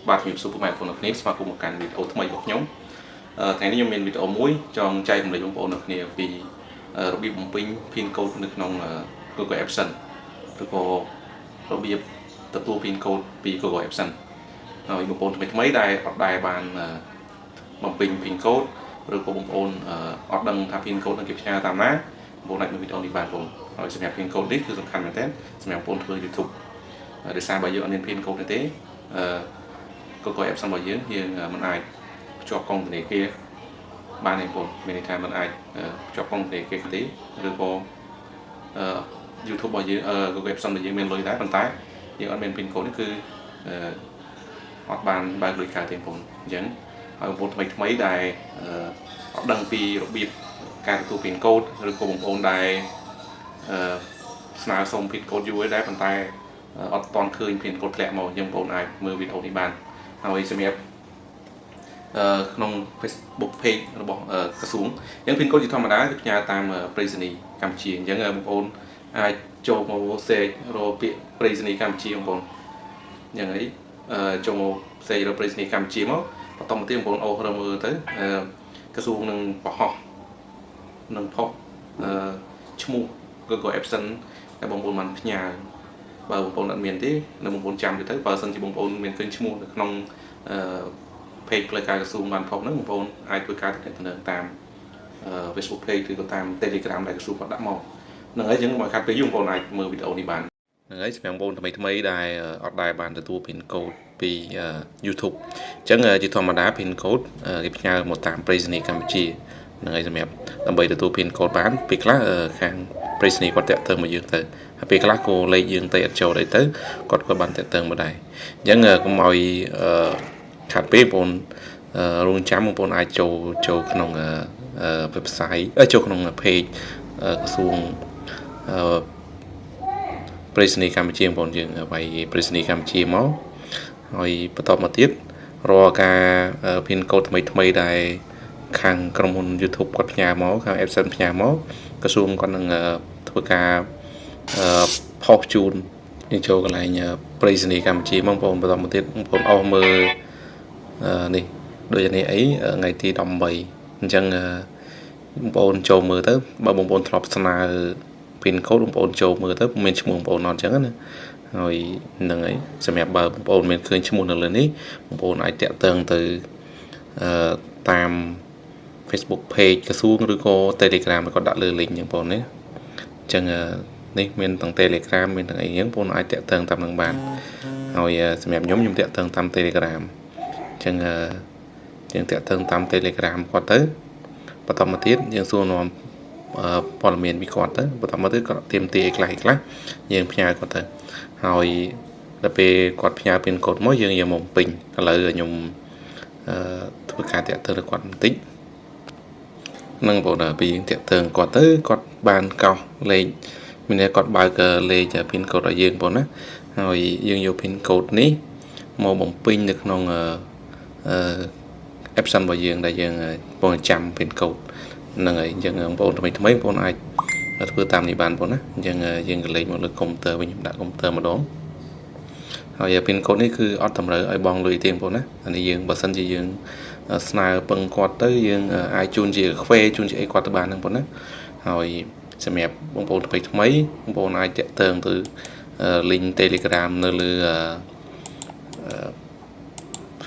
បាទជំរាបសួរពុកម៉ែបងប្អូនអ្នកគ្នាស្វាគមន៍មកកាន់វីដេអូថ្មីរបស់ខ្ញុំថ្ងៃនេះខ្ញុំមានវីដេអូមួយចង់ចែករំលែកបងប្អូនអ្នកគ្នាពីរបៀបបំពេញ PIN code នៅក្នុង Google AdSense ឬក៏របៀបទទួល PIN code ពី Google AdSense ហើយបងប្អូនថ្មីថ្មីដែលអត់ដែលបានបំពេញ PIN code ឬក៏បងប្អូនអត់ដឹងថា PIN code នឹងគេផ្ញើតាមណាបងប្អូនអាចមើលវីដេអូនេះបានបងហើយសម្រាប់ PIN code នេះគឺសំខាន់មែនទែនសម្រាប់បងប្អូនធ្វើ YouTube ដោយសារបើយើងអត់មាន PIN code នេះទេអឺ Google AdSense របស់យើងយើងមិនអាចភ្ជាប់កុងធនាគារបានទេបងប្អូនមានន័យថាមិនអាចភ្ជាប់កុងធនាគារទេឬក៏អឺ YouTube របស់យើង Google AdSense របស់យើងមានលុយដែរប៉ុន្តែយើងអត់មាន PIN code នេះគឺអឺអត់បានបើកលុយកើតទេបងប្អូនអញ្ចឹងហើយបងប្អូនថ្មីថ្មីដែលអត់ដឹងពីរបៀបការទទួល PIN code ឬក៏បងប្អូនដែលអឺស្នើសុំ PIN code យូរហើយដែរប៉ុន្តែអត់ទាន់ឃើញ PIN code ធ្លាក់មកអញ្ចឹងបងប្អូនអាចមើលវីដេអូនេះបានហើយសម្រាប់អឺក្នុង Facebook page របស់ក្រសួងអញ្ចឹង PIN code ជាធម្មតាគឺផ្ញើតាមប្រៃសណីយ៍កម្ពុជាអញ្ចឹងបងប្អូនអាចចូលមក search រកពាក្យប្រៃសណីយ៍កម្ពុជាបងប្អូនអញ្ចឹងអីចូលមក search រកប្រៃសណីយ៍កម្ពុជាមកបន្តមកទៀតបងប្អូនអូសរមើលទៅក្រសួងនឹងបង្ហោះនឹងផុសអឺឈ្មោះ Google AdSense ដែលបងប្អូនបានផ្ញើបើបងប្អូនអត់មានទេនៅបងប្អូនចាំទៅបើសិនជាបងប្អូនមានឃើញឈ្មោះនៅក្នុងអឺ page ផ្លូវការក្រសួងបានផុសហ្នឹងបងប្អូនអាចធ្វើការទំនាក់ទំនងតាម Facebook page ឬក៏តាម Telegram ដែលក្រសួងគាត់ដាក់មកហ្នឹងហើយអញ្ចឹងមកខាត់ពេលយូរបងប្អូនអាចមើលវីដេអូនេះបានហ្នឹងហើយសម្រាប់បងប្អូនថ្មីថ្មីដែលអត់ដែលបានទទួល PIN code ពី YouTube អញ្ចឹងជាធម្មតា PIN code គេផ្ញើមកតាមប្រៃសណីយ៍កម្ពុជាហ្នឹងហើយសម្រាប់ដើម្បីទទួល PIN code បានពេលខ្លះខាងប្រៃសណីយ៍គាត់តាក់ទងមកយើងទៅហើយពេលខ្លះក៏លេខយើងទៅអត់ចូលអីទៅគាត់ក៏បានតាក់ទងមកដែរអញ្ចឹងកុំឲ្យខាត់ពេលបងប្អូនរងចាំបងប្អូនអាចចូលចូលក្នុង website ចូលក្នុង page ក្រសួងប្រៃសណីយ៍កម្ពុជាបងប្អូនយើងវាយប្រៃសណីយ៍កម្ពុជាមកហើយបន្តមកទៀតរាល់ការ PIN code ថ្មីថ្មីដែលខាងក្រុមហ៊ុន YouTube គាត់ផ្ញើមកខាង AdSense ផ្ញើមកក្រសួងគាត់នឹងធ្វើការផុសជូនយើងចូលកន្លែងប្រៃសណីយ៍កម្ពុជាបងប្អូនបន្តមកទៀតបងប្អូនអស់មើលនេះដូចនេះអីថ្ងៃទី18អញ្ចឹងបងប្អូនចូលមើលទៅបើបងប្អូនធ្លាប់ស្នើ PIN code បងប្អូនចូលមើលទៅមានឈ្មោះបងប្អូនអត់អញ្ចឹងណាហើយហ្នឹងហើយសម្រាប់បើបងប្អូនមានឃើញឈ្មោះនៅលើនេះបងប្អូនអាចតាក់ទងទៅអឺតាម Facebook page ក្រសួងឬក៏ Telegram គាត់ដាក់លើ link អញ្ចឹងបងប្អូនណាអញ្ចឹងនេះមានទាំង Telegram មានទាំងអីអញ្ចឹងបងប្អូនអាចតាក់ទងតាមនឹងបានហើយសម្រាប់ខ្ញុំខ្ញុំតាក់ទងតាម Telegram អញ្ចឹងយើងតាក់ទងតាម Telegram គាត់ទៅបន្តមកទៀតយើងសួរនាំព័ត៌មានពីគាត់ទៅបន្តមកទៀតគាត់ទៀមទាអីខ្លះអីខ្លះយើងផ្ញើគាត់ទៅហើយដល់ពេលគាត់ផ្ញើPIN code មកយើងយកមកពេញឥឡូវខ្ញុំអឺធ្វើការតាក់ទងទៅគាត់បន្តិចនឹងបងដល់ពីយើងតាក់ទងគាត់ទៅគាត់បានកោសលេខមានន័យគាត់បើកលេខ PIN code ឲ្យយើងបងណាហើយយើងយក PIN code នេះមកបំពេញនៅក្នុងអឺ AdSense របស់យើងដែលយើងកំពុងចាំ PIN code ហ្នឹងហើយអញ្ចឹងបងប្អូនថ្មីថ្មីបងប្អូនអាចធ្វើតាមនេះបានបងណាអញ្ចឹងយើងក៏លេខមកលើកុំព្យូទ័រវិញខ្ញុំដាក់កុំព្យូទ័រម្ដងហើយ PIN code នេះគឺអត់តម្រូវឲ្យបងលុយទេបងប្អូនណាអានេះយើងបើសិនជាយើងស្នើពឹងគាត់ទៅយើងអាចជូនជាកាហ្វេជូនជាអីគាត់ទៅបានហ្នឹងបងណាហើយសម្រាប់បងប្អូនថ្មីថ្មីបងប្អូនអាចតាក់ទងទៅ link Telegram នៅលើ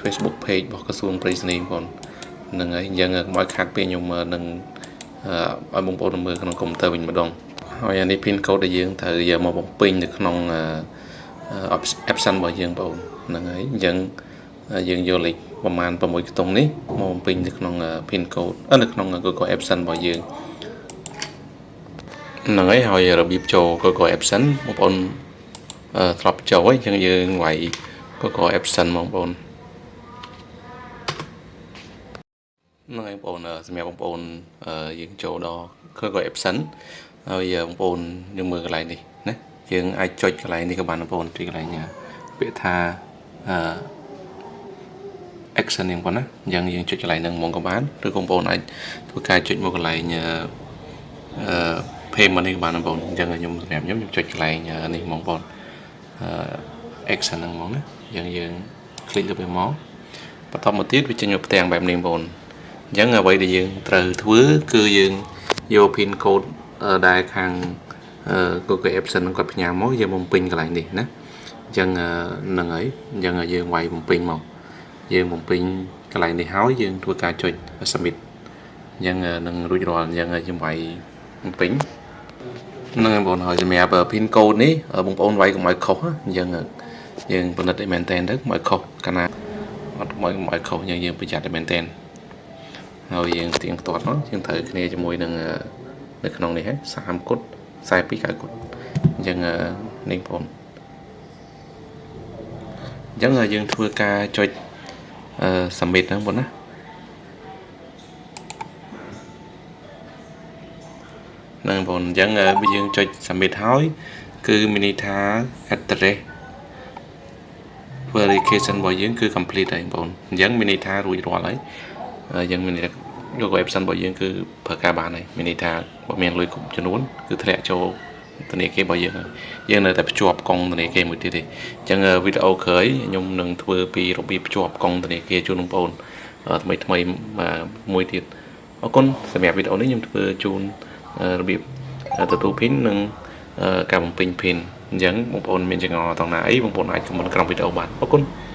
Facebook page របស់ក្រសួងប្រៃសណីយ៍បងប្អូនហ្នឹងហើយអញ្ចឹងកុំឲ្យខាត់ពេលខ្ញុំនឹងឲ្យបងប្អូនមើលក្នុងកុំព្យូទ័រវិញម្ដងហើយអានេះ PIN code ដែលយើងត្រូវយកមកបំពេញនៅក្នុង AdSense របស់យើងបងប្អូនហ្នឹងហើយអញ្ចឹងយើងយកលេខប្រហែល6ខ្ទង់នេះមកបំពេញនៅក្នុង PIN code នៅក្នុង Google AdSense របស់យើងហ្នឹងហើយហើយរបៀបចូល Google AdSense បងប្អូនធ្លាប់ចូលហើយអញ្ចឹងយើងវាយ Google AdSense បងប្អូនហ្នឹងហើយបងប្អូនសម្រាប់បងប្អូនយើងចូលដល់ Google AdSense ហើយបងប្អូនយើងមើលកន្លែងនេះណាយើងអាចចុចកន្លែងនេះក៏បានបងប្អូនទីកន្លែងពាក្យថាអឺ action នេះបងណាអញ្ចឹងយើងចុចកន្លែងហ្នឹងហ្មងក៏បានឬក៏បងប្អូនអាចធ្វើការចុចមកកន្លែងអឺ payment នេះក៏បានបងប្អូនអញ្ចឹងខ្ញុំសម្រាប់ខ្ញុំខ្ញុំចុចកន្លែងនេះហ្មងបងប្អូនអឺ action ហ្នឹងហ្មងណាអញ្ចឹងយើង click លើវាមកបន្តមកទៀតវាចេញមកផ្ទាំងបែបនេះបងប្អូនអញ្ចឹងអ្វីដែលយើងត្រូវធ្វើគឺយើងយក pin code ដែលខាង Google AdSense ហ្នឹងគាត់ផ្ញើមកយើងបំពេញកន្លែងនេះណាអញ្ចឹងហ្នឹងហើយអញ្ចឹងយើងវាយបំពេញមកយើងបំពេញកន្លែងនេះហើយយើងធ្វើការចុច submit អញ្ចឹងនឹងរួចរាល់អញ្ចឹងយើងវាយបំពេញហ្នឹងហើយបងហើយសម្រាប់ pin code នេះបងប្អូនវាយកុំឲ្យខុសអញ្ចឹងយើងពិនិត្យឲ្យមែនតែនទៅកុំឲ្យខុសកាលណាអត់កុំឲ្យខុសអញ្ចឹងយើងប្រយ័ត្នឲ្យមែនតែនហើយយើងទៀងទាត់មកយើងត្រូវគ្នាជាមួយនឹងនៅក្នុងនេះហើយ30គត់42 9គត់អញ្ចឹងនេះបងប្អូនអញ្ចឹងយើងធ្វើការចុច submit ហ្នឹងបងណាហ្នឹងបងអញ្ចឹងបើយើងចុច submit ហើយគឺមានន័យថា address verification របស់យើងគឺ complete ហើយបងអញ្ចឹងមានន័យថារួចរាល់ហើយអញ្ចឹងមានន័យថា Google AdSense របស់យើងគឺប្រើការបានហើយមានន័យថាបើមានលុយគ្រប់ចំនួនគឺធ្លាក់ចូលធនាគាររបស់យើងហើយយើងនៅតែភ្ជាប់កុងធនាគារមួយទៀតទេអញ្ចឹងវីដេអូក្រោយខ្ញុំនឹងធ្វើពីរបៀបភ្ជាប់កុងធនាគារជូនបងប្អូនថ្មីថ្មីមួយទៀតអរគុណសម្រាប់វីដេអូនេះខ្ញុំធ្វើជូនរបៀបទទួល PIN និងការបំពេញ PIN អញ្ចឹងបងប្អូនមានចម្ងល់ត្រង់ណាអីបងប្អូនអាច comment ក្រោមវីដេអូបានអរគុណ។